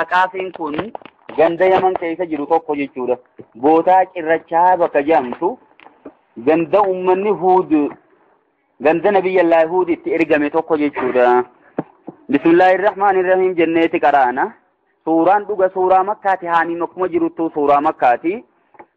Aqaafiin kun ganda Yaman keessa jiru tokko jechuudha. Bootaa cirrachaa bakka jedhamtu ganda uummanni Huud ganda Nabiyyallaa Huud itti ergame tokko jechuudha. Bismillahirrahmanirrahiim jenneeti qaraana. Suuraan dhuga suuraa Makkaati. Haamiim akkuma jiruttu suuraa Makkaati.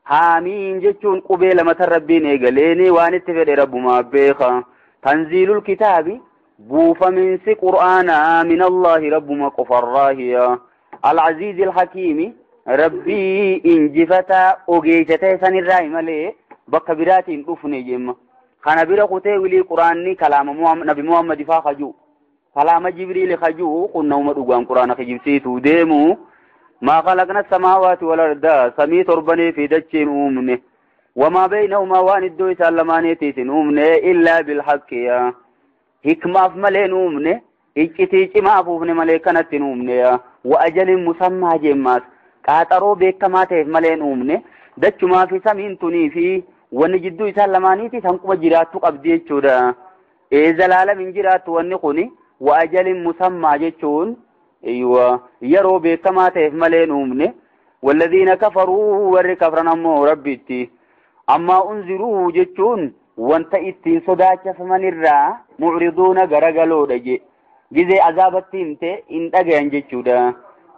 Haamiim jechuun qubee lamatan Rabbiin eegaleeni waan itti fedhe Rabbumaa beeka. Tanziilul kitaabi buufaminsi Qur'aanaa min Allaahi Rabbuma qofarraahiya. Al-Aziizil Hakiimi Rabbii injifataa ogeessa ta'e sanirraa malee bakka biraatiin dhufne jemma. Kana bira kutee wilii Qur'aanni kalaama Nabi Muhammad faa kajuu. Kalaama Jibriil kajuu kun nama dhugaan Qur'aana kijibsiisuu deemu. Maa khalaqna samaawaati wal arda samii torbanii fi dachiin uumne. Wamaa baynahumaa waan iddoo isaan lamaaniitiis hin uumne illaa bilhaqqi. Hikmaaf malee hin uumne. Iccitii cimaa afuufne malee kanatti hin uumne. Wa ajalin musammaa jemmaas qaaxaroo beekamaa ta'eef malee hin uumne. Dachumaa fi samiin tunii fi wanni jidduu isaan lamaaniitiis hanquma jiraattu qabdi jechuudha. Zalaalam hin jiraattu wanni kuni wa ajalin musammaa jechuun yeroo beekamaa ta'eef malee hin uumne. Walladhiina kafaruu warri kafran ammoo Rabbitti. Ammaa unziruu jechuun wanta ittiin sodaachifamanirraa mucriduuna garagaloodha je. Gizee azaabatti himte hin dhagayan jechuudha.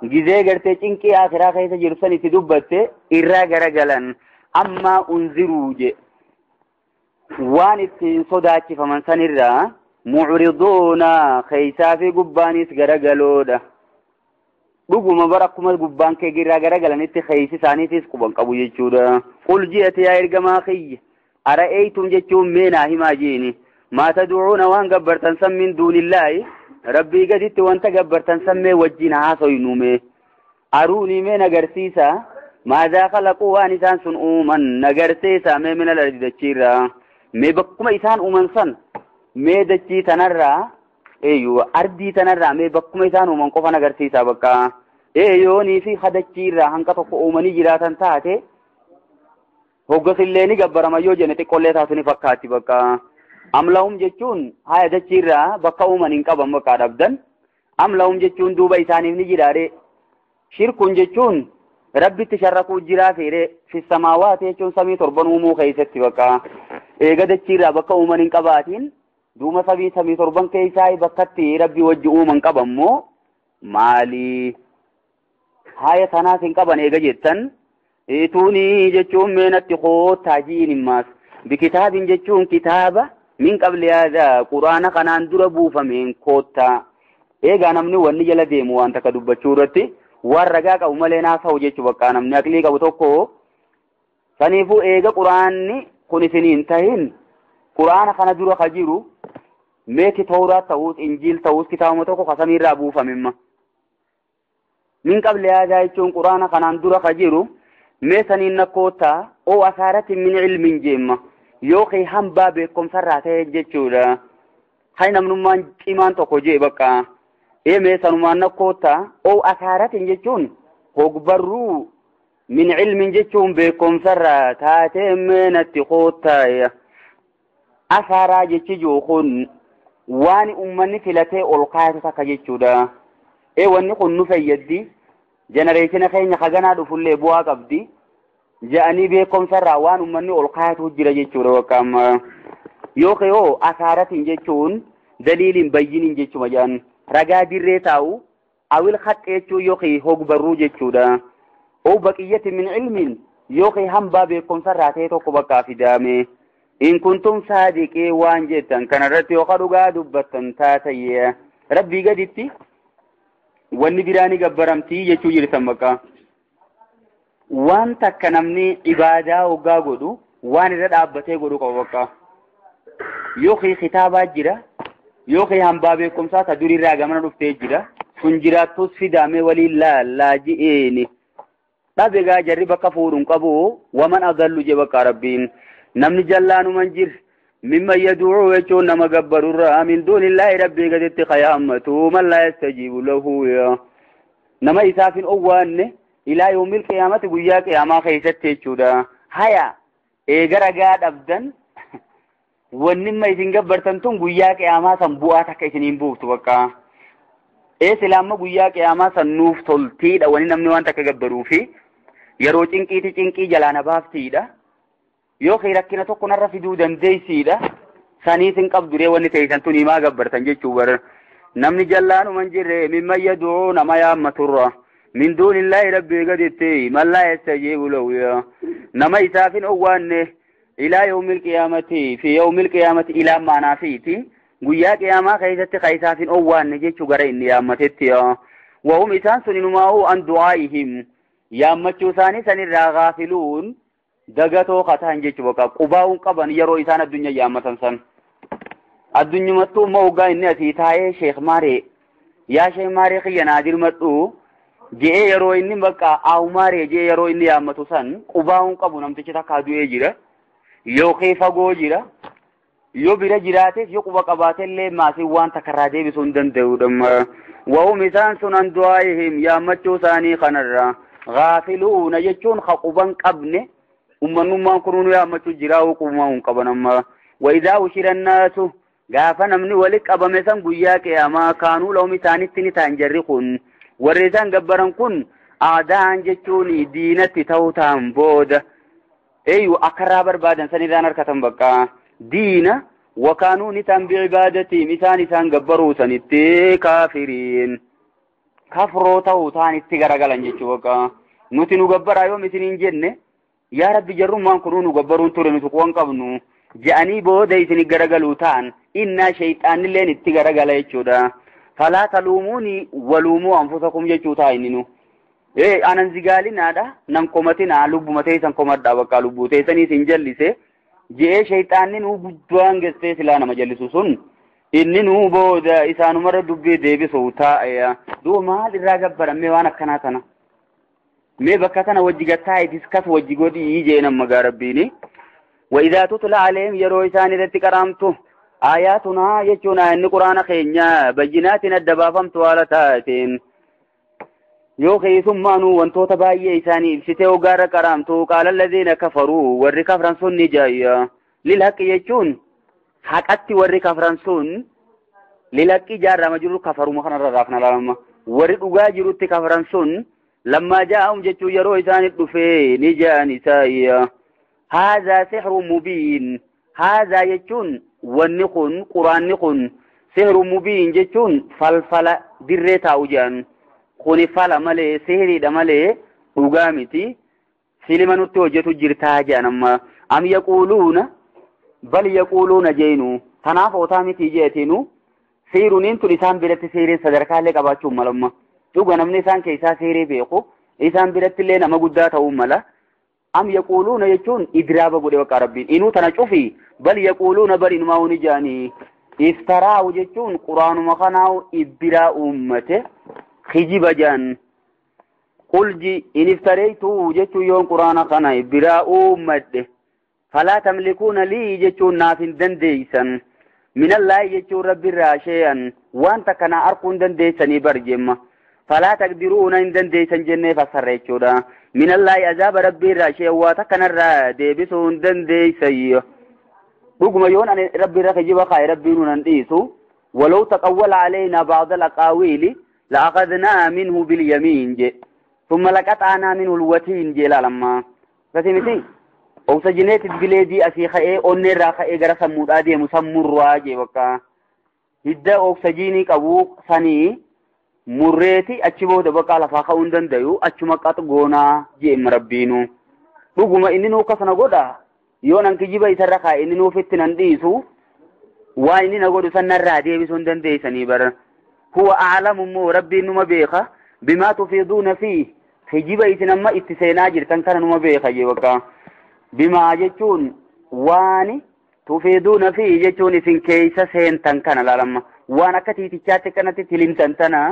Gizee gartee cinqii akiraa keessa jiru san itti dubbatte irraa garagalan. Ammaa unziruu je. Waan ittiin sodaachifaman sanirraa mucriduuna keessaa fi gubbaanis garagaloodha. Dhuguma bara akkuma gubbaan kee irraa garagalanitti keessi isaaniitis quban qabu jechuudha. Qul ji'ati yaa ergamaa kiyya. Ara'eeytum jechuun mee naa himaa jeeni. Maa tad'uuna waan gabbartan san min duunillaahi. Rabbii gaditti wanta gabbartan san mee wajjin haasoynume. Aruunii mee nagarsiisa. Maazaa khalaquu waan isaan sun uuman nagarsiisa mee mina lardi dachiirraa. Mee bakkuma isaan uuman san mee dachii tanarraa ardii tanarraa mee bakkuma isaan uuman qofa nagarsiisa bakka. Yoonii fi hadachiirraa hanqa tokko uumanii jiraatan taate hoggasillee ni gabbarama yoo jenne xiqqoollee taatu ni fakkaatti bakka. Amlahum jechuun haya dachiirraa bakka uuman hin qaban bakka dhabdan. Amlahum jechuun duuba isaaniif ni jiraare. Shirkun jechuun Rabbitti sharrakuu jiraa feere fi samaawaati jechuun samii torban uumuu keessatti bakka. Eega dachiirraa bakka uuman hin qabaatiin duuma samii torban keessaa bakkatti Rabbi wajji uuman qaban moo maali? Haya tanaas hin qaban eega jettan. Tuunii jechuun meenatti koottaa jiin himmaas. Bikitaabin jechuun kitaaba min qabli haadaa Qur'aana kanaan dura buufameen koottaa. Eegaa namni wanni jala deemu waan takka dubbachuu irratti waan ragaa qabu malee naasa'u jechuu bakka namni aqlii qabu tokko. Saniifuu eega Qur'aanni kun isiniin tahin Qur'aana kana dura ka jiru meeti Tawraat ta'uus Injiil ta'uus kitaabuma tokko ka samiirraa buufamimma. Min qabli haadaa jechuun Qur'aana kanaan dura ka jiru mee saniin nakkoottaa oo asaaratin min ilmin jeemma. Yookiin hambaa beekumsarraa ta'e jechuudha. Hay namnummaan cimaan tokko jee bakka. Mee sanumaan nakkoottaa oo asaaratin jechuun hogbarruu min ilmin jechuun beekumsarraa taatee mee natti koottaa. Asaaraa jechi jiru kun waan uummanni filatee ol kaayatu takka jechuudha. Wanni kun nu fayyaddi. Jenereeshina keenya haganaa dhufullee bu'aa qabdi. Ja'anii beekumsarraa waan uummanni ol kaayatu jira jechuudha bakka amma. Yookiin yoo asaaratiin jechuun daliiliin bayyiniin jechuma jedhan. Ragaa dirree taa'u awil haqqe jechuun yookiin hogbarruu jechuudha. Oo baqiyyati min ilmiin yookiin hambaa beekumsarraa ta'e tokko bakkaa fidaame. In kuntum saadiqii waan jettan kanarratti yookaan dhugaa dubbattan taatayya. Rabbii gaditti wanni biraa ni gabbaramtii jechuu jirtan bakka. Waan takka namni ibaadaa hoggaa godhu waan irra dhaabbatee godhu qaba bakka. Yookiin kitaabaa jira yookiin hambaa beekumsaa ta durirraa gamana dhuftee jira. Sun jiraattus fidaamee waliin laallaa ji'eeni. Dhabegaa jarri bakka fuudhuun qabu waman adallu je bakka Rabbiin. Namni jallaanuman jir mimma yad'uu jechuun nama gabbarurraa min duunillaahi Rabbii gaditti khayaammatu man laa yastajiibu lahu nama isaaf hin owwaanne ilaa yoomil qiyaamati guyyaa qiyaamaa keessatti jechuudha. Haya eega ragaa dhabdan wanni imma isin gabbartan tun guyyaa qiyaamaa san bu'aa takka isiniin buuftu bakka. Ee silaamma guyyaa qiyaamaa san nuuf toltiidha wani namni waan takka gabbaruu fi yeroo cinqiiti cinqii jalaa na baaftiidha. Yoo kee rakkina tokko narra fiduu dandeessiidha. Saniis hin qabduree wanni teessan tun maa gabbartan jechuu bara. Namni jallaanuma hin jirre mimman yaduu nama yaammaturra. Min duunillaahi rabbii gaditti man laa yastajiibu lahu nama isaaf hin owwaanne ilaa yawmil qiyaamati fi yawmil qiyaamati ilaa maanaafiiti guyyaa qiyaamaa keessatti ka isaaf hin owwaanne jechuu gara inni yaammatetti. Wahum isaan sun inumaa'uu an du'aa'ihim yaammachuu isaanii sanirraa gaafiluun dagatoo kataan jechuu bakka qubaa'uun qaban yeroo isaan addunyaa yaammatan san. Addunyumattuu immoo hoggaa inni asii taa'ee sheekh maaree yaa sheekh maaree kiyya naa dirmadhu je'ee yeroo inni bakka aawumaaree je'ee yeroo inni yaammatu san qubaa'uun qabu namtichi takkaa du'ee jira yookiin fagoo jira yoo bira jiraates yoo quba qabaatellee maasiin waan takkarraa deebisuu hin danda'udha. Wahum isaan sun an du'aa'ihim yaammachuu isaanii kanarraa gaafiluuna jechuun ka quban qabne ummannummaan kunuu yaammachuu jiraa qubumaa hin qaban amma. Wa'idaa ushira annaasu gaafa namni wali qabame san guyyaa qiyaamaa kaanuu lahum isaanitti ni ta'an jarri kun warri isaan gabbaran kun aadaan jechuun diinatti ta'uu ta'an booda eeyyu akkarraa barbaadan san irraan harkatan bakka diina wakaanuu ni ta'an bi'ibaadatiim isaan isaan gabbaruu sanitti kaafiriin kafroo ta'uu ta'anitti garagalan jechuu bakka nuti nu gabbaraa yoom isiniin jenne yaa rabbi jarrummaan kunuu nu gabbaruun ture nuti quban qabnu je'anii booda isin garagaluu ta'an innaa shayxaanilleen itti garagala jechuudha. Falaa taluumuuni waluumuu anfusakum jechuu ta'a inni nu. Ee anan zigaalinaadha nan komatinaa lubbuma teessan komadhaa bakka lubbuu teessanii isin jallise je'ee shayxaanni nuu guddaan gestee silaa nama jallisu sun inni nuu booda isaanumarra dubbii deebisu taa'e. Duuba maal irraa gabbaran mee waan akkanaa tana? Mee bakka tana wajji gattaa'e diskas wajji godhii jee nama gaa rabbiini. وإذا تتلى عليهم يرو إسان إذا تكرمته آياتنا يجونا إن قرآن خينيا بينات الدبافم توالتاتين يوخي ثم أنو وانتو تبايي إساني إبسته وقار كرامته قال الذين كفروا ور كفران سن جايا للحق يجون حقت ور كفران سن للحق جار مجرور كفروا مخنا رافنا لما ور دغا كفران سن لما جاءهم جتو يرو إساني دفي نجاني سايا هذا سحر مبين هذا يجون ونقن قرآن نقن سحر مبين جتون فلفل دريتا وجان خوني فلا مالي سحري دمالي وقامتي سلمان التوجة جرتا جان أما أم يقولون بل يقولون جينو تنافو تامتي جيتينو سيرون انتو لسان بلت سيرين صدركا لك أباتشو ملما دوغا نمني سان كيسا سيري بيقو إسان بلت اللي نما قداتا أملا أم يقولون يجون إدرابا قولي وقا ربين إنو تنشوفي بل يقولون بل إنما ونجاني افتراو يجون قرآن مخناو إبرا أمته خجب جان قل جي إن افتريتو جتو يوم قرآن خنا إبرا أمته فلا تملكون لي جتو نافن دنديسا من الله جتو رب الراشيا وانت كان أرقون دنديسا برجم فلا تقدرون إن دنديسا جنة فسريتو من الله عذاب ربي راشي واتكن الرادي بسون دنديسي رغم يون أن ربي رخجي وقاي ربي ننديسو ولو تقول علينا بعض الأقاويل لأخذنا منه باليمين جي ثم لقطعنا منه الوتين جي لا لما فسمتي أو سجنيت بلادي أسيخ إيه أوني راخ إيه غرا سمود آدي مسمور واجي وقا هدا أوكسجيني قبوق سني murreeti achi booda bakka lafaa ka'uu hin dandayu achuma qax goonaa jee rabbiinu dhuguma inni nuu akkasana godha yoo nan kijiba isarra kaa'e inni nuufitti nan dhiisu waa inni na godhu san narraa deebisuu hin dandeessanii bara huwa a'lamu immoo rabbiin numa beeka bimaa tufiiduuna fi kijiba isin amma itti seenaa jirtan kana numa beeka jee bakka bimaa jechuun waani tufiiduuna fi jechuun isin keessa seentan kana laalamma waan akka tiitichaatti kanatti tilimtan tana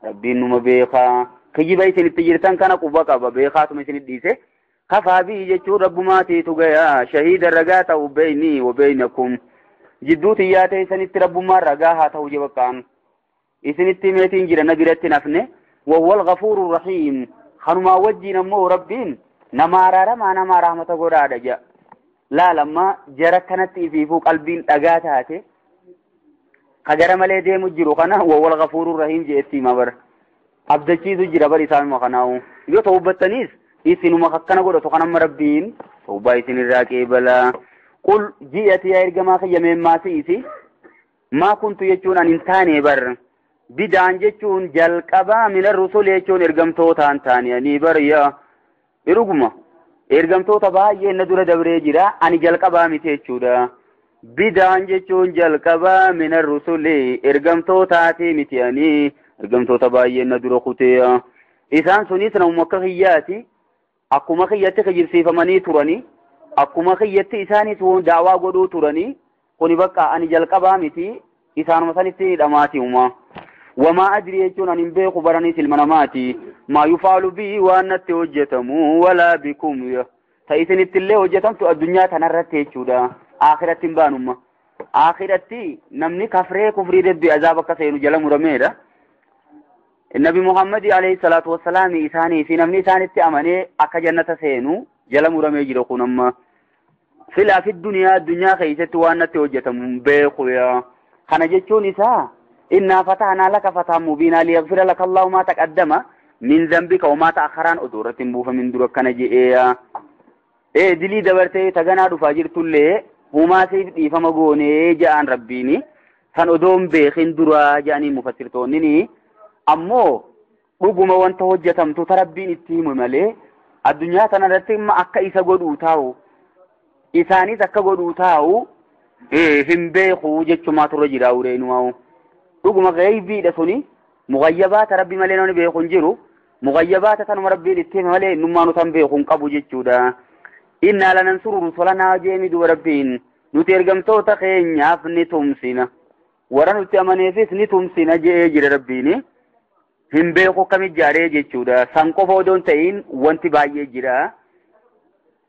rabbiin numa beekaa kijiba isin itti jirtan kana quba qaba beekaatuma isin dhiise kafaa bii jechuun rabbumaatiitu gayaa shahiida ragaa ta'u beynii wa beynakum jidduu xiyyaa ta'e isinitti rabbummaan ragaa haa ta'u je bakkaan isinitti meetiin jira na biratti nafne wahuwa alghafuuru rahiim kanumaa wajjiin ammoo rabbiin nama araaramaa nama rahmata godhaadha jedha laalamma jara kanatti ifiifuu qalbiin dhagaa taate Kagara malee deemu jiru kana wawwal ghafuurur rahiim jeetti hima bara. Abdachiisu jira bar isaanuma kanaawu. Yoo tawbattaniis isinuma akkana godhatu kanamma rabbiin tawbaa isinirraa qeebala. Qul ji'ati yaa ergamaa kiyya meemmaasii isi maa kuntu jechuun an hin taane bar. Bidaan jechuun jalqabaa mina rusul jechuun ergamtootaan taane ani bar yaa dhuguma ergamtoota baay'ee na dura dabree jira ani jalqabaa miti jechuudha. Bidaan jechuun jalqabaa mina rusuli ergamtootaati miti ani ergamtoota baay'ee na dura kutee. Isaan sunis namuma akka kiyyaati akkuma kiyyatti kijibsiifamanii turanii akkuma kiyyatti isaanis daawaa godhuu turanii kuni bakka ani jalqabaa miti isaanuma sanitti dhamaati uma. Wamaa adri jechuun ani hin beeku baraniis ilma namaati. Maa yufaalu bii waan natti hojjetamu walaa bikum. Ta isinitti illee hojjetamtu addunyaa tanarratti jechuudha. Akhiratti hin baanumma. Akhiratti namni kafree kufrii dedbi azaaba akka seenu jala murameedha. Nabi Muhammad alayhi salaatu wassalaam isaanii fi namni isaanitti amanee akka jannata seenu jala muramee jira kun amma. Filaa fi duniyaa addunyaa keessatti waan natti hojjetamu hin beeku yaa. Kana jechuun isaa innaa fatahnaa laka fatahan mubiinaa liyaghfira laka Allahu maa taqaddama min dhanbika wa maa ta'akhkharaan odoo irratti hin buufamin dura akkana je'ee. Dilii dabartee taganaa dhufaa jirtullee humaa siif dhiifama goonee ja'aan rabbiini san odoo hin beekin duraa ja'anii mufassirtoonnini. Ammoo dhuguma wanta hojjetamtu ta rabbiin itti himu malee addunyaa tanarratti imma akka isa godhuu taa'u isaanis akka godhuu taa'u hin beeku jechumaa turre jira ureenumaa'u. Dhuguma gaybiidha suni mughayyabaata rabbi malee namni beeku hin jiru mughayyabaata tanuma rabbiin itti hime malee innummaa nutan beeku hin qabu jechuudha. Innaa lanansuru rusulanaa jeemi duba rabbiin nuti ergamtoota keenyaaf ni tumsina warra nutti amaneefis ni tumsina je'ee jira rabbiini. Hin beeku akkamitti ijaaree jechuudha. San qofa odoo hin ta'in wanti baay'ee jira.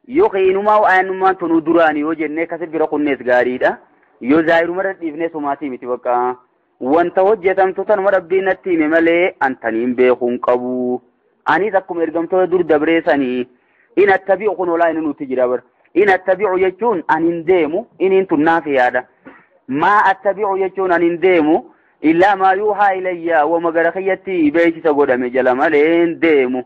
Yoo qiinumaa waa'inummaan tunuu duraani yoo jennee akkasi bira kunnees gaariidha. Yoo zaahiruma dhiifnee sumaatii miti bakka. Wanta hojjetamtu tanuma rabbiin natti hime malee antaniin beekuu hin qabu. Anis akkuma ergamtoota dur dabree sanii in attabi'u kun olaa inni nutti jira bara. In attabi'u jechuun ani hin deemu iniin tun naaf yaada. Maa attabi'u jechuun ani hin deemu illaa maa yuuhaa ilayya wama gara kiyyatti beeksisa godhame jala malee hin deemu.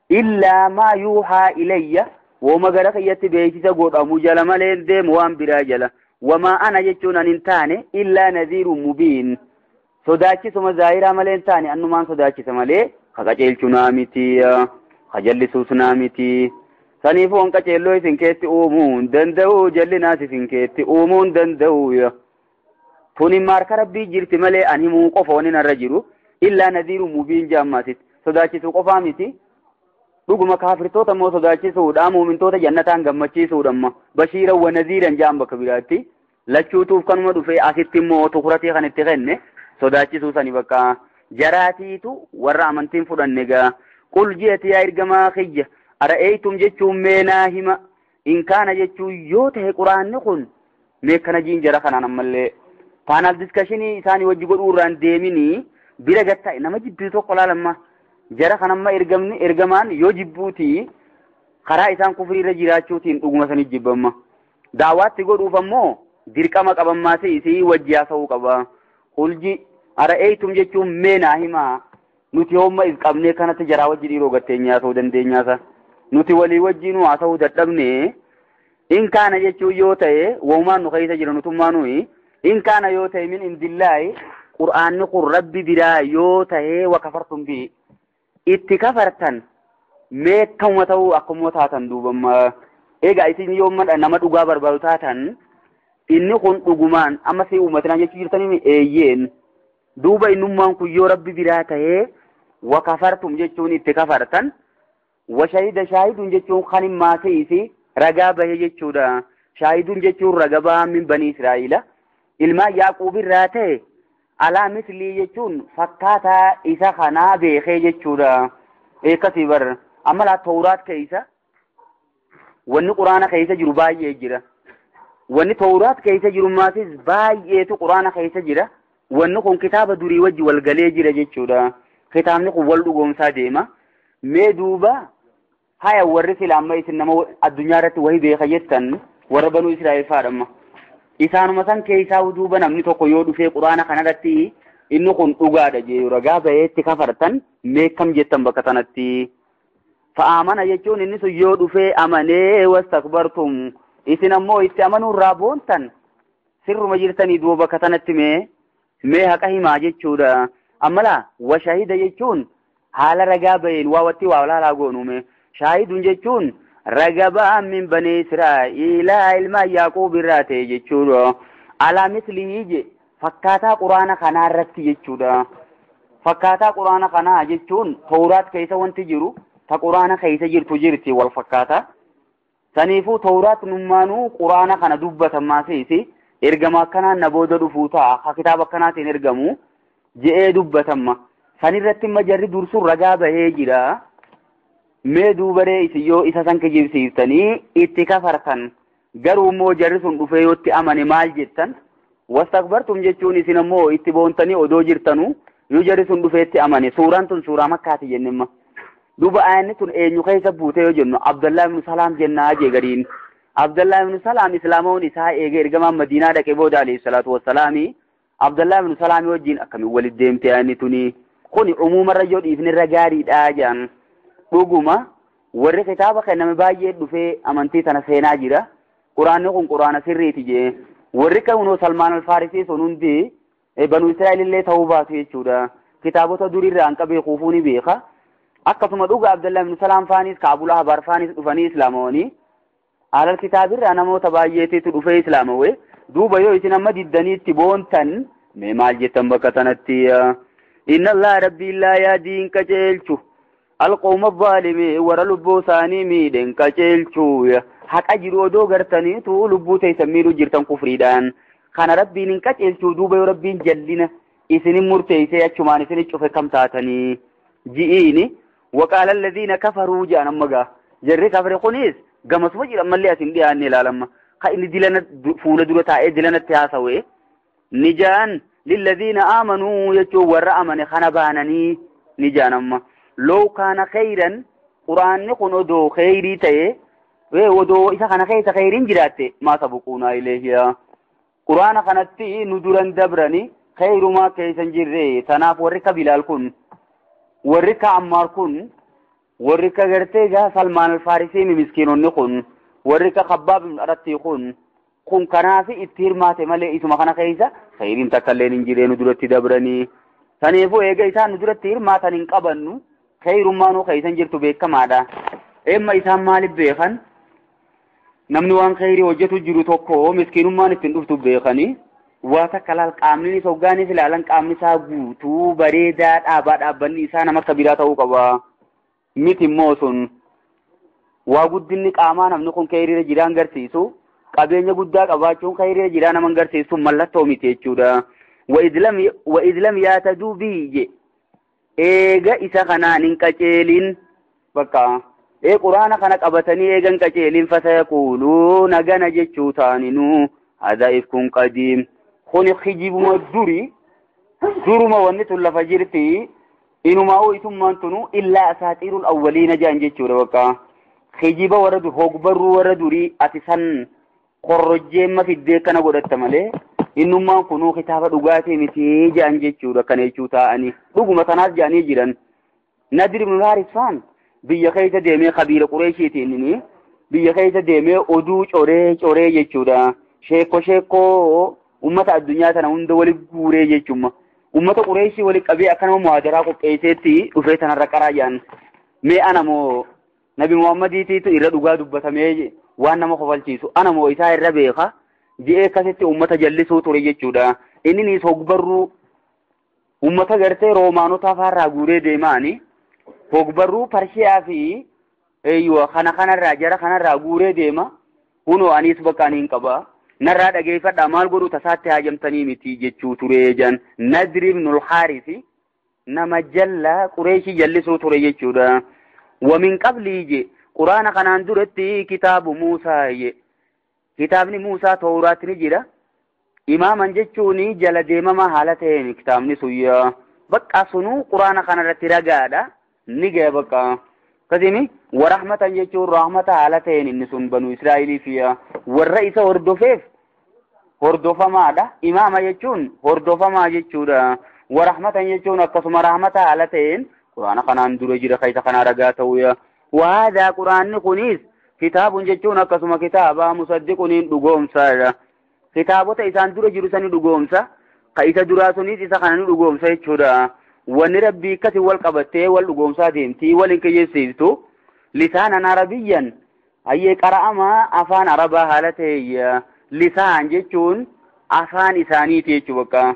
Illaa maa yuuhaa ilayya wama gara kiyyatti beeksisa godhamu jala malee hin deemu waan biraa jala. Wamaa ana jechuun ani hin taane illaa nadhiirun mubiin. Sodaachisuma zaahiraa malee hin taane annumaan sodaachisa malee ka qajeelchu naa miti ka jallisuus naa miti. Saniifuu waan qajeelloo isin keetti uumuu hin danda'u jallinaas isin keetti uumuu hin danda'u. Tuni maarka rabbii jirti malee ani himuu qofa wani narra jiru illaa nadhiirun mubiin jaammaasitti sodaachisuu qofaa miti. Dhuguma kaafirtoota immoo sodaachisuudha muumintoota jannataan gammachiisuudha amma bashiiran wa nadhiiran jaan bakka biraatti lachuutuuf kanuma dhufee asitti immoo tukuratii kan itti kenne sodaachisuu sani bakka jaraatiitu warra amantiin fudhanne gaa. Qul ji'ati yaa ergamaa kiyya ara'eeytum jechuun mee naa hima in kaana jechuun yoo ta'e quraanni kun mee kana jiin jara kanaan ammallee paanaal diskashinii isaanii wajji godhuu irraan deeminii bira gattaa'e nama jibbii tokko laalamma. Jara kanamma ergamni ergamaan yoo jibbuuti karaa isaan kufrii irra jiraachuutiin dhuguma sanii jibbamma. Daawaatti godhuuf ammoo dirqama qabammaa isii wajji haasa'uu qaba. Qulji ara'eeytum jechuun mee naa himaa nuti hoomma if qabnee kanatti jaraa wajji dhiiroo gatteenyaa haasa'uu dandeenyaasa. Nuti walii wajjiinuu haasa'uu dadhabne in kaana jechuun yoo ta'e wahumaan nu keessa jira nutummaa nuyi in kaana yoo ta'e min indillaahi qur'aanni kun rabbi biraa yoo ta'e wa kafartum bihi. Itti kafartan mee akkuma ta'uu akkuma taatan duubamma. Egaa isin yoo nama dhugaa barbaadu taatan inni kun dhugumaan amma si uummatinaan jechuu jirtanii eeyyeen duuba innummaan kun yoo rabbi biraa ta'ee wa kafartum jechuun itti kafartan wa shahida shaahidun jechuun kan hin maasiisi ragaa bahe jechuudha. Shaahidun jechuun raga bahaa min banii Israa'iila ilmaan Yaaquub irraa ta'e alaa mislii jechuun fakkaataa isa kanaa beekee jechuudha. Eekkasii bar amma laa Tawraat keessa wanni quraana keessa jiru baay'ee jira. Wanni Tawraat keessa jiru maatis baay'eetu quraana keessa jira. Wanni kun kitaaba durii wajji wal galee jira jechuudha. Kitaabni kun wal dhugoomsaa deema. Mee duuba haya warri sila amma isin nama addunyaa irratti wahii beeka jettan warra banuu Israa'el faadhamma. Isaanuma san keessaa duuba namni tokko yoo dhufee quraana kanarratti inni kun dhugaadha jee ragaa baheetti kafartan meekkam jettan bakka tanatti. Fa'aamana jechuun inni sun yoo dhufee amanee wastakbartum isin ammoo itti amanuurraa boontan sirruma jirtanii duuba bakka tanatti mee haqa himaa jechuudha. Ammalaa washahida jechuun haala ragaa baheen waa watti waa laalaa goonume. Shaahidun jechuun ragabaa min banii Israa'iilaa ilmaan Yaaqoob irraa ta'e jechuudha. Alaa mislihii je fakkaataa quraana kanaa irratti jechuudha. Fakkaataa quraana kanaa jechuun Tawraat keessa wanti jiru ta quraana keessa jirtu jirti wal fakkaata. Saniifuu Tawraat nummaanuu quraana kana dubbatamaa seesi ergama akkanaan na booda dhufuu ta'a ha kitaaba akkanaatiin ergamu je'ee dubbatamma. Sanirratti imma jarri dursuun ragaa bahee jira. Mee duubaree isin yoo isa san kijibsiiftanii itti kafartan garuu immoo jarri sun dhufee yoo itti amane maal jettan? Wastakbartum jechuun isin ammoo itti boontanii odoo jirtanuu yoo jarri sun dhufee itti amane suuraan tun suuraa makkaati jennimma. Duuba ayanni tun eenyu keessa buute yoo jennu Abdallaa ibnu Salaam jennaa jee gariin. Abdallaa ibnu Salaam islaamoon isaa eegee ergamaan Madiinaa dhaqee booda alayhi salaatu wassalaami Abdallaa ibnu Salaam wajjin akkamiin walitti deemte ayanni tuni kuni umuumarra yoo dhiifne irra gaariidha jedhan. Dhuguma warri kitaaba kenname baay'ee dhufee amantii tana seenaa jira. Quraanni kun quraana sirriiti jee. Warri kunoo Salmaan Alfaarisii sun hundi Banuu Israa'el illee ta'uu baatu jechuudha. Kitaabota durirraa hin qabee kuufuu ni beeka. Akkasuma dhuga Abdallaa ibn Salaam faanis Kaabulaa Habaar faanis dhufanii islaamawanii. Alal kitaabirraa namoota baay'eetitu dhufee islaamawee. Duuba yoo isin amma diddanii itti boontan mee maal jettan bakka tanatti? Inna Allah rabbii laa yaadii hin qajeelchu. Alqawma zaalimii warra lubbuu isaanii miidhen qajeelchuu. Haqa jiru odoo gartaniitu lubbuu teessan miidhuu jirtan kufriidhaan. Kana rabbiin hin qajeelchuu duuba yoo rabbiin jallina isinin murteessee achumaan isin cufe kam taatanii ji'iini. Waqaala alladhiina kafaruu jedhan amma gaa. Jarri kafre kunis gamasuma jedhan mallee asin dhiyaanne ilaalamma. Ka inni dilana fuula dura taa'ee dilanatti haasawee ni ja'an lilladhiina aamanuu jechuun warra amane kana baananii ni ja'an amma. Loo kaana khayran quraanni kun odoo khayrii ta'e odoo isa kana keessa khayriin jiraatte maa sabuquunaa ilayhiya. Quraana kanatti nu duran dabrani khayrumaa keessa hin jirre. Tanaaf warri ka Bilaal kun warri ka Ammaar kun warri ka gartee gaa Salmaan Alfaarisii miskiinonni kun warri ka Khabbaab ibn Aratti kun kanaaf itti hirmaate malee isuma kana keessa khayriin takka illee hin jirre nu duratti dabranii. Saniifuu eega isaan nu duratti hirmaatan hin qabannu khayrummaanuu keessa hin jirtu beekamaadha. Emma isaan maaliif beekan? Namni waan khayrii hojjetu jiru tokko miskiinummaan ittiin dhuftu beekanii waa takka laal qaamni isaa hoggaanis ilaalan qaamni isaa guutuu bareedaa dhaabaa dhaabbanni isaa nama akka biraa ta'uu qaba. Miti immoo sun waa guddinni qaamaa namni kun khayriirra jiraan garsiisu qabeenya guddaa qabaachuun khayriirra jiraa nama garsiisu mallattoo miti jechuudha. Wa idlam yaataduu biyye eega isa kanaan hin qajeelin bakka quraana kana qabatanii eega hin qajeelin fasayaquuluuna gana jechuu taaninuu haadha ifkun qadiim kuni kijibuma duri duruma wanni tun lafa jirti inumaa itummaan tunu illaa asaatiirul awwaliina jedhan jechuudha bakka kijiba warra dur hogbarruu warra durii ati san korrojjeemma fiddee kana godhatta malee innummaan kunuu kitaaba dhugaatii miti jedhan jechuudha kana jechuu taa'anii dhuguma tanaas jedhanii jiran. Nadir ibn Haaris faan biyya keessa deemee kabiira Qureeshiitiin inni biyya keessa deemee oduu coree coree jechuudha. Sheekko sheekkoo ummata addunyaa tana hunda wali guuree jechuudha. Ummata Qureeshii wali qabee akkanuma muhaadaraa qopheesseetti dhufee tanarra qaraa jedhan. Mee ana moo Nabi Muhammadiitiitu irra dhugaa dubbatamee waan nama kofalchiisu ana moo isaa irra beeka je'ee akkasitti ummata jallisuu ture jechuudha. Inninis hogbarruu ummata gartee Roomaanota afaarraa guuree deemaani. Hogbarruu Parshiyaa fi kana kanarraa jara kanarraa guuree deema. Kunoo anis bakka ani hin qaba. Narraa dhageeffadhaa maal godhu tasaatti haajamtanii miti jechuu ture jedhan. Nadri ibnul Haarisi nama jallaa Qureeshii jallisuu ture jechuudha. Wa min qablii je quraana kanaan duratti kitaabu Muusaa je. Kitaabni Muusaa Tawraat ni jira. Imaaman jechuun jala deemamaa haala ta'een kitaabni sun bakka sunuu quraana kanarratti ragaadha. Ni ga'e bakka. Kasimi warahmatan jechuun rahmata haala ta'een inni sun banu Israa'eliif warra isa hordofeef Hordofamaadha. Imaama jechuun hordofamaa jechuudha. Warahmatan jechuun akkasuma rahmata haala ta'een quraana kanaan dura jira keessa kanaa ragaa ta'uya. Wahaadaa quraanni kunis kitaabun jechuun akkasuma kitaaba musaddiquniin dhugoomsaadha. Kitaabota isaan dura jiru sani dhugoomsa. Ka isa duraa sunis isa kana ni dhugoomsa jechuudha. Wanni rabbii akkasi wal qabattee wal dhugoomsaa deemtii wal hin kiyyeessiiftu. Lisaanan arabiyyan hayyee qara'amaa afaan arabaa haala ta'eeyya. Lisaan jechuun afaan isaaniiti jechuu bakka.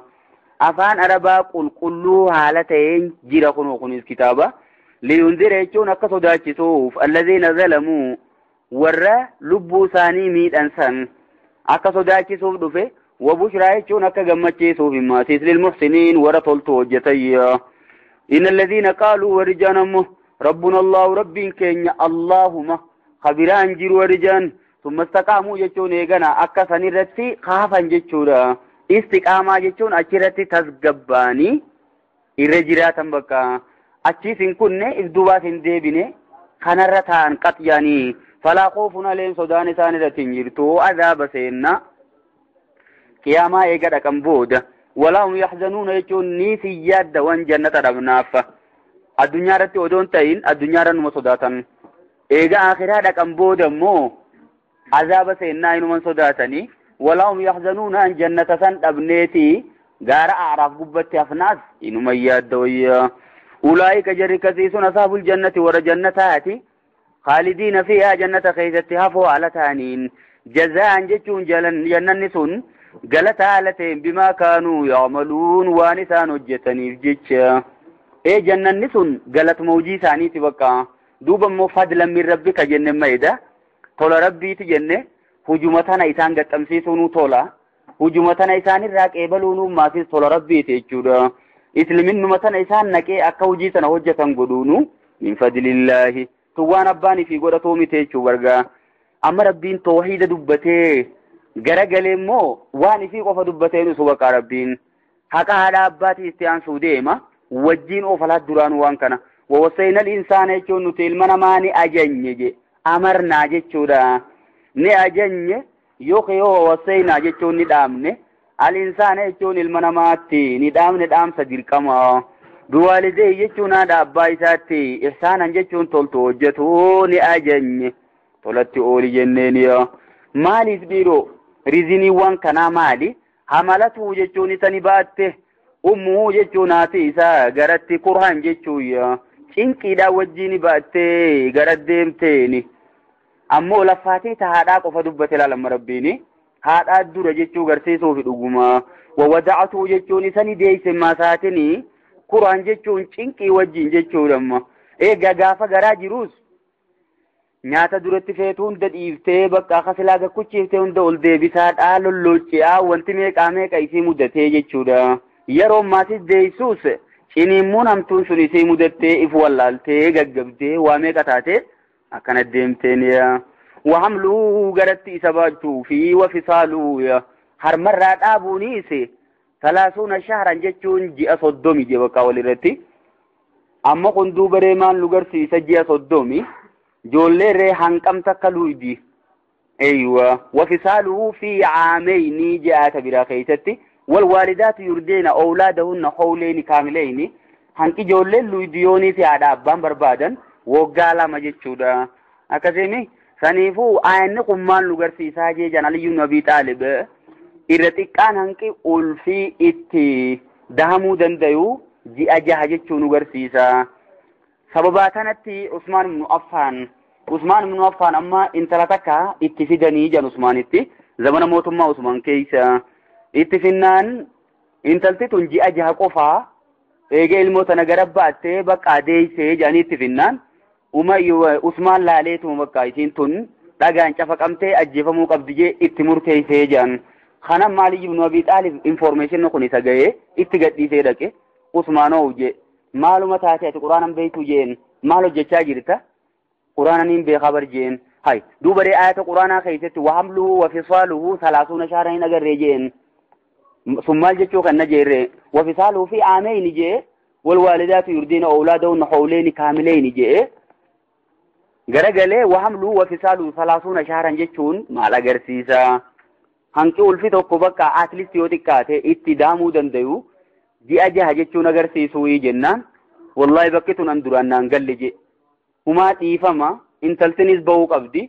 Afaan arabaa qulqulluu haala ta'een jira kunoo kunis kitaaba. Liyunzira jechuun akka sodaachisuuf allaziina zalamuu warra lubbuu isaanii miidhan san akka sodaachisuuf dhufe. Wabushraa jechuun akka gammachiisuuf himmaatiis lilmuhsiniin warra toltu hojjetayya. Inna allaziina qaaluu warri jaan ammoo rabbuna allahu rabbiin keenya allahuma kabiraan jiru warri jaan summa istaqaamuu jechuun eegana akka sanirratti kaafan jechuudha. Istiqaamaa jechuun achirratti tasgabbaanii irra jiraatan bakka. Achiis hin kunne if duubaas hin deebine kanarra ta'an qaxyaanii falaa khoofun aleen sodaan isaan irratti hin jirtu azaaba seenna. Qiyaamaa eega dhaqan booda walaa hum yaxzanuuna jechuun ni si yaadda waan jannata dhabnaaf. Addunyaa irratti odoon ta'in addunyaa irra numa sodaatan. Eega akhiraa dhaqan booda immoo azaaba seennaa inuman sodaatanii walaa hum yaxzanuuna an jannata san dhabneeti gaara aaraaf gubbatti hafnaas inuma yaadda wayya. Ulaa'ika jarri kasiisuun asaabul jannati warra jannataati. Khaalidiina fiihaa jannata keessatti hafoo haala ta'aniin jazaa'an jechuun jannanni sun galata haala ta'een bimaa kaanuu ya'maluun waan isaan hojjetaniif jecha. Ee jannanni sun galatuma hojii isaaniiti bakka. Duuba immoo fadlan min rabbika jenne mayda. Tola rabbiiti jenne hujuma tana isaan gaxxamsiisuunuu tola. Hujuma tana isaanirraa qeebaluunuu maasis tola rabbiiti jechuudha. Isliminnuma tana isaan naqee akka hojii sana hojjetan godhuunu min fadlillaahi. Tun waan abbaan ifii godhatuu miti jechuu bargaa. Amma rabbiin toohiida dubbatee garagalee immoo waan ifii qofa dubbatee nusu baqaa rabbiin. Haqa haadha abbaatii itti aansuu deema. Wajjiin oofalaa duraanuu waan kana. Wawassayna al-insaana jechuun nuti ilma namaa ni ajajne je. Amarnaa jechuudha. Ni ajajne yookiin yoo wawassayna jechuun ni dhaamne. Al-insaana jechuun ilma namaatti ni dhaamne dhaamsa dirqama. Biwaalidee jechuun haadha abbaa isaatti ihsaanan jechuun toltu hojjetu ni ajajne. Tolatti ooli jenneen yaa. Maaliif dhiiroo riziniiwwan kanaa maali? Hamalatu jechuun isa ni baatte. Ummuu jechuun haati isaa garatti kurhan jechuun yaa. Cinqiidhaan wajjin baattee gara deemteeni. Ammoo laffaatee ta haadhaa qofa dubbate ilaalama rabbiini. Haadhaa dura jechuu garsiisuufi dhuguma. Wawada'atu jechuun isa ni deeyse maasaatinii. Kurhan jechuun cinqii wajjin jechuudha amma. Egaa gaafa garaa jiruus nyaata duratti feetu hunda dhiiftee bakka akka silaa gakkuchiiftee hunda ol deebisaadhaa lollooci'aa wanti meeqaa meeqa isii mudatee jechuudha. Yeroo maatis deeysuus ciniimmuun hamtuun sun isii mudattee if wallaaltee gaggabdee waa meeqa taate akkana deemteen yaa. Wahamluu garatti isa baachuu fi wafisaaluu yaa. Harmarraa dhaabuunis 30 shahran jechuun ji'a 30 jee bakka walirratti. Amma kun duubaree maal nu garsiisa ji'a 30 ijoollee ree hanqam takka luudi. Eeywa wafisaaluu fi caameyni ji'aata biraa keessatti. Walwaalidaatu yurdeena awlaadahunna hawleyni kaamileyni. Hanqi ijoolleen luudiyoonii fi haadha abbaan barbaadan waggaa 2 jechuudha. Akkasiimi saniifuu aayanni kun maal nu garsiisaa jee jan Aliyyuu ibn Abii Xaalib irra xiqqaan hanqi ulfii itti dahamuu dandayu ji'a 6 jechuu nu garsiisa. Sababaa kanatti Usmaan ibn Affaan Usmaan ibn Affaan amma intala takka itti fidanii jan Usmaanitti zamana mootummaa Usmaan keessa itti finnaan intalti tun ji'a 6 qofaa eegee ilmoo tana gara baattee bakka deeysee jedhanii itti finnaan Usmaan laaleetuma bakka isiin tun dhagaan cafaqamtee ajjeefamuu qabdi jee itti murteessee jedhan. Kana maali ibn Abii Xaalib information kun isa ga'ee itti gadhiisee dhaqe Usmaanoo jee maaluma taate ati quraanan beektu jeen maal hojjechaa jirta quraana niin beekaa bar jeen hay duuba ree ayata quraanaa keessatti wahamluhu wafisaaluhu 30 shahran hin agarree jeen sun maal jechuu kan na jeerree wafisaaluhu fi aameyni jee walwaalidaatu yurdiina awlaadahunna hawleyni kaamileyni jee garagalee wahamluhu wafisaaluhu 30 shahran jechuun maal agarsiisa? Hanqi ulfi tokko bakka at least yoo xiqqaate itti daamuu dandayu ji'a 6 jechuun agarsiisuu jennaan wallahi bakki tun an duraan naan galle je humaa dhiifama intaltinis bahuu qabdi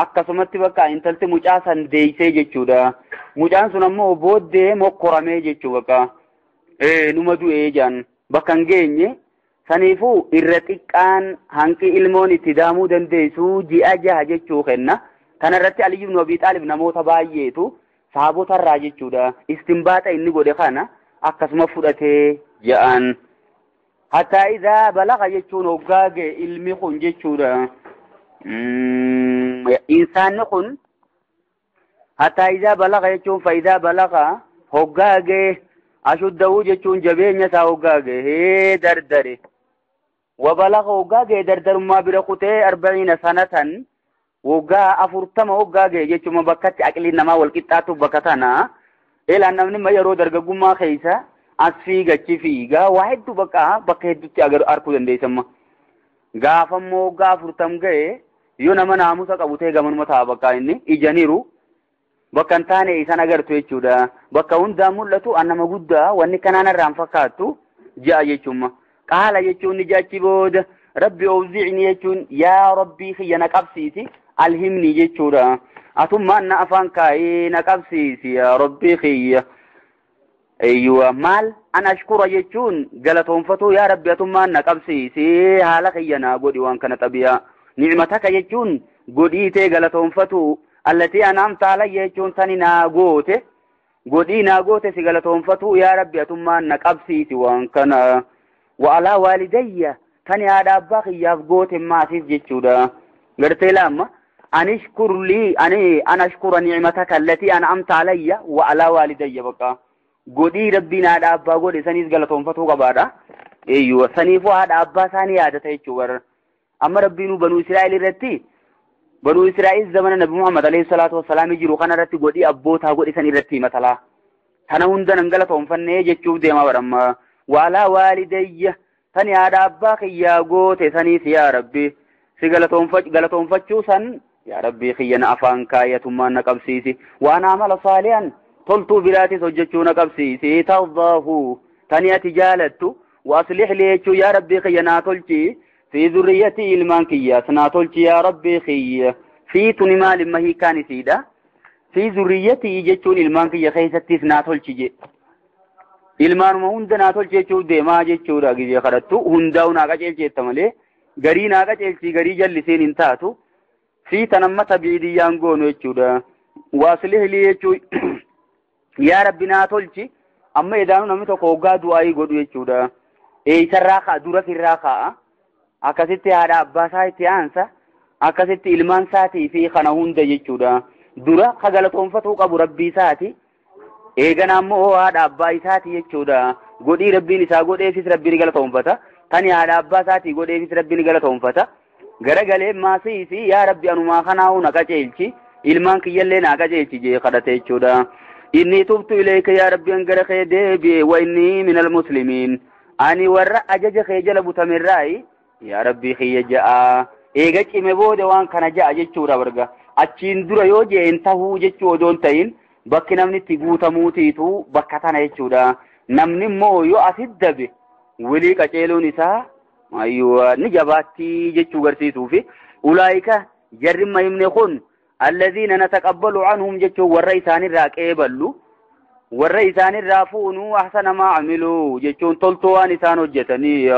akkasumatti bakka intalti mucaa san deeysee jechuudha mucaan sun ammoo booddee mokkoramee jechuu bakka numa du'ee jaan bakka hin geenye saniifuu irra xiqqaan hanqi ilmoon itti daamuu dandeessu ji'a 6 jechuu kenna. Kanarratti Ali ibn Abi Talib namoota baay'eetu saabotarraa jechuudha istinbaaxa inni godhe kana akkasuma fudhatee ja'an. Hatta idhaa balaga jechuun hoggaa ga'e ilmi kun jechuudha. Insaanni kun hatta idhaa balaga jechuun faayidaa balaga hoggaa ga'e ashuddahu jechuun jabeenya isaa hoggaa ga'e dardare. Wa balaga hoggaa ga'e dardarummaa bira kutee 40 sanatan waggaa 40 hoggaa ga'e jechuun bakkatti aqliin namaa wal qixxaatuuf bakka tana eelaan namni yeroo dargaggummaa keessa as fiigachi fiigaa waa hedduu bakka hedduutti arguu dandeessamma. Gaafa immoo waggaa 40 ga'e yoo nama naamusa qabu ta'e gamanuma ta'a bakka inni ijaniiru bakka hin taane isaan agartu jechuudha. Bakka hundaa mul'atu an nama guddaa wanni kanaan irraan fakkaattu ja'a jechuudha. Qaala jechuun ni jaachi booda rabbi awzi'ni jechuun yaa rabbii kiyya na qabsiisi. Alhimni jechuudha. Atummaan na afaan kaa'ee na qabsiisi yaa rabbii kiyya. Eeyyuwa maal an ashkura jechuun galatoonfatuu yaa rabbi atummaan na qabsiisi haala kiyya naa godhi waan kana xabiyaa. Ni'mataka jechuun godhiitee galatoonfatuu allatii an'amta alayya jechuun tani naa goote godhii naa goote si galatoonfatuu yaa rabbi atummaan na qabsiisi waan kana. Wa alaa waalidayya tani haadha abbaa kiyyaaf goote maasiif jechuudha. Gartee laamma. أن اشكر لي أن أشكر نعمتك التي أنعمت علي وعلى والدي بقى قدي ربنا هذا أبا قدي سنيز قالتهم فتو قبارة أيوة سنيفو هذا أبا ثاني هذا تيجور أما ربنا بنو إسرائيل رتي بنو إسرائيل زمن النبي محمد عليه الصلاة والسلام يجرو خنا رتي قدي أبوتها قدي سني رتي مثلا تنهون دنا قالتهم فني جتشوف ديما برما وعلى والدي ثاني هذا أبا خيا قوت سنيس يا ربي سقالتهم فتشو سن يا ربي خينا أفان كاية ما نقبسيسي وأنا عمل صالحا طلت بلاتي سجدت نقبسيسي ترضاه تانية جالت وأصلح لي يا ربي خينا تلتي في ذريتي المانكية سنا تلتي يا ربي خي في تنمال ما هي كان سيدا في ذريتي جتون المانكية خيستي سنا تلتي ilmaan hunda naa tolche jechuuf deemaa jechuudha gizee kadhattu hundaa'u naa qaceelche jetta malee garii naa qaceelchi garii jalliseen hin taatu fi tanamma tabiidiyyaan goonu jechuudha. Waasilih lii jechuu yaa rabbi naa tolchi amma edaanuu namni tokko hoggaa du'aayii godhu jechuudha. Eeysarraa ka'a dura sirraa ka'a akkasitti haadha abbaa isaa itti aansa akkasitti ilmaan isaatii fi kana hunda jechuudha. Dura ka galatoonfatuu qabu rabbii isaati. Eegana ammoo haadha abbaa isaati jechuudha. Godhii rabbiin isaa godheefis rabbiin galatoonfata. Tani haadha abbaa isaatii godheefis rabbiin galatoonfata. Garagalee maasiisi yaa rabbi anumaa kanaa'u na qaceelchi ilmaan kiyyallee naa qaceelchi jee kadhate jechuudha. Inni tubtu ilayka yaa rabbi an gara kee deebi'e wa inni minal muslimiin. Ani warra ajaja kee jala butamerraayi yaa rabbii kiyya ja'a. Eega cime booda waan kana ja'a jechuudha barga. Achiin dura yoo jeen tahuu jechuu odoon ta'in bakki namni itti guutamuutiitu bakka tana jechuudha. Namni immoo yoo asit dabe wilii qaceeluun isaa ayyuwa ni jabaatti jechuu garsiisuufi ulaayika jarri mahimne kun alladhiina nataqabbalu anhum jechuu warra isaanirraa qeeballu warra isaanirraa fuunuu ahsana maa amiluu jechuun toltoo waan isaan hojjetanii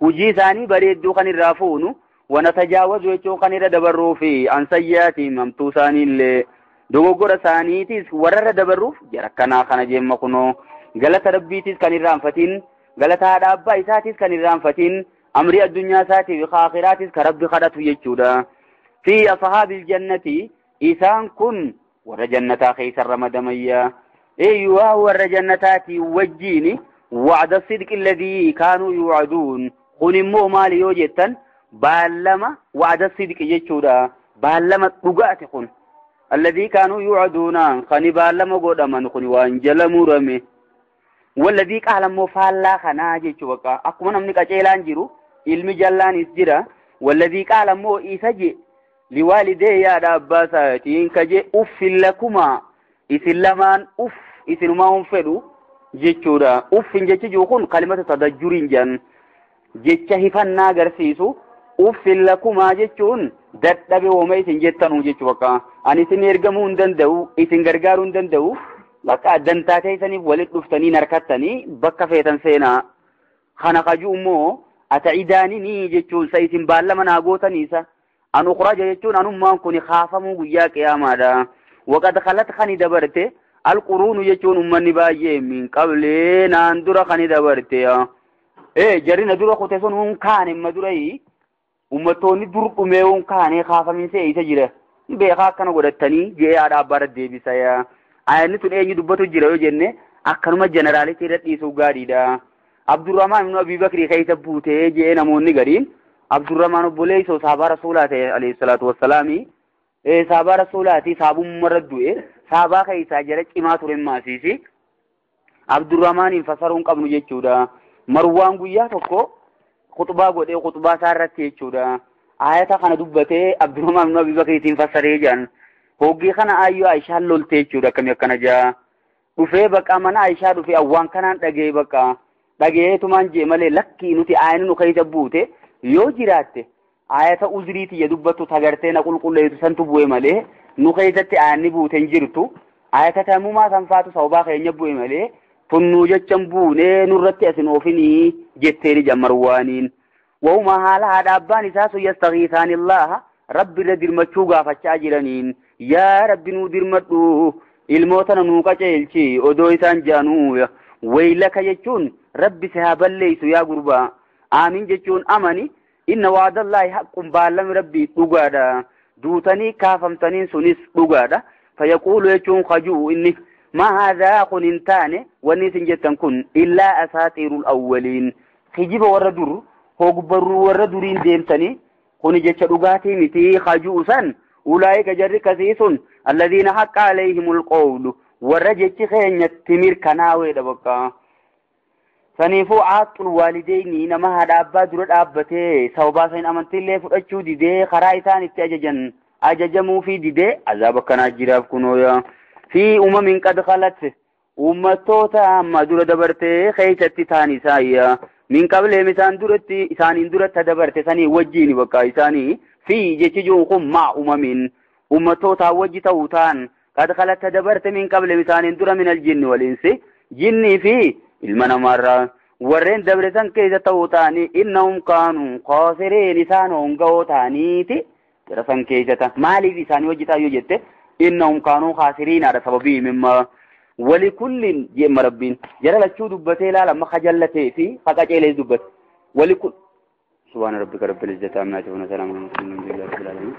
hojii isaanii bareedduu kan irraa fuunu wanatajaawazu jechuun kan irra dabarruu fi an sayyaatiim hamtuu isaaniillee dogoggora isaaniitis warra irra dabarruuf jara akkanaa kana jeemma kunoo galata rabbiitis kan irraanfatin galata haadha abbaa isaatis kan irraanfatin amrii addunyaa isaatiif aakhiraatis ka rabbi kadhatu jechuudha. Fi ashaabil jannati isaan kun warra jannataa keessa ramadamayya. Eeyyuwaa warra jannataatii wajjiini wa'da sidqi alladhii kaanuu yuucaduun kun immoo maali yoo jettan baallama wa'da sidqi jechuudha. Baallama dhugaati kun. Alladhii kaanuu yuucaduuna kani baallama godhaman kun waan jala murame. Walladhii qaala immoo faallaa kanaa jechuu bakka akkuma namni qaceelaan jiru ilmi jallaanis jira. Walladhii qaala immoo isa je liwaalidee yaadha abbaa isaatiin ka je uffin lakumaa Isin lamaan uff isinumaa hin fedhu jechuudha. Uffin jechi jiru kun kalimata tadajjuriin jedhan jecha hifannaa agarsiisu. Uffin lakumaa jechuun dadhabe hooma isin jettanuu jechuu bakka. Ani isin ergamuu hin danda'u, isin gargaaruu hin danda'u. Bakka dantaa teessaniif walitti dhuftanii narkattanii bakka feetan seenaa. Kana kajuu immoo ata'idaanini jechuun sa isin baallama naa gootaniisa. An ukhraja jechuun anummaan kun kaafamuu guyyaa qiyaamaadha. Waqad khalat kani dabarte alquruunu jechuun ummanni baay'ee min qablee naan dura kani dabarte. Jarri na dura kute sun hun kaane ma durayi ummattoonni dur dhumee hun kaane kaafamiinsa eeysa jira. Beekaa akkana godhattanii je'ee haadha abbaa deebisa. Ayyaanni tun eenyu dubbatu jira yoo jenne akkanuma jeneraalitii irra dhiisuu gaariidha. Abdurrahmaan ibn Abi Bakrii keessa buutee je'ee namoonni gariin Abdurrahmaan obboleessoo sahabaa rasuulaa ta'e alayhi salaatu wassalaami. Sahabaa rasuulaati sahabummaa irra du'e sahabaa keessaa jara cimaa ture maasiisi. Abdurrahmaaniin fasaruu hin qabnu jechuudha. Marwaan guyyaa tokko khutbaa godhee khutbaa isaa irratti jechuudha. Ayata kana dubbatee Abdurrahmaan ibn Abi Bakriitiin fassaree jedhan. Hoggii kana ayyoo Aishaan loltee jechuudha akkamii akkana jaa. Dhufee baqa mana Aishaa dhufee awwaan kanaan dhagee baqa. Dhageetumaan jee malee lakkii nuti ayani nu keessa buute yoo jiraatte ayata uzriiti ya dubbattu tagartee na qulqulleessu santu bu'e malee nu keessatti ayanni buute hin jirtu. Ayata tamumaa sanfaatu sababaa keenya bu'e malee tunnuu jechan buunee nurratti asin oofinii jetteeni jammarwaaniin. Wahumaa haala haadha abbaan isaa sun yastagiisaanillaha rabbi irra dirmachuu gaafachaa jiraniin yaa rabbi nuu dirmadhu ilmoota nuu qaceelchi odoo isaan jaanuu waylaka jechuun rabbi si haa balleessu yaa gurbaa aamin jechuun amani inna waadallaahi haqqun baallami rabbii dhugaadha duutanii kaafamtaniin sunis dhugaadha fayaquulu jechuun kajuu inni ma haadhaa kun hin taane wanni isin jettan kun illaa asaaxiirul awwaliin kijiba warra dur hogbarruu warra duriin deemtanii kuni jecha dhugaatii miti kajuu san ulaa'ika jarri kasii sun alladhiina haqqa alayhimul qawlu warra jechi keenyatti mirkanaaweedha bakka. Saniifuu aaxul waalideyni nama haadha abbaa dura dhaabbatee sababaa isaanii amantiillee fudhachuu didee karaa isaan itti ajajan ajajamuu fi didee azaaba akkanaa jiraaf kunooya. Fi uumamin qad khalat uummattoota amma dura dabartee keessatti ta'an isaayya. Min qableem isaan duratti isaaniin duratti dabarte sanii wajjiin bakka isaanii fi jechi jiru kun maa uumamin uummattoota wajji ta'uu ta'an qad khalat dabarte min qableem isaaniin dura min aljinni waliinsi jinnii fi ilma namaarraa warreen dabre san keessa ta'uu ta'anii innahum kaanuu kaasiriin isaan honga'oo ta'aniiti jara san keessa ta'a maaliif isaanii wajji ta'a yoo jette innahum kaanuu kaasiriinaadha sababii mimma walikullin jeemma rabbiin jara lachuu dubbatee ilaala amma kajallatee fi haqaceelees dubbate walikul subhaana rabbika rabbil izzati ammaa yasifuun salaamun alal mursaliin walhamdulillahi rabbil aalamiin.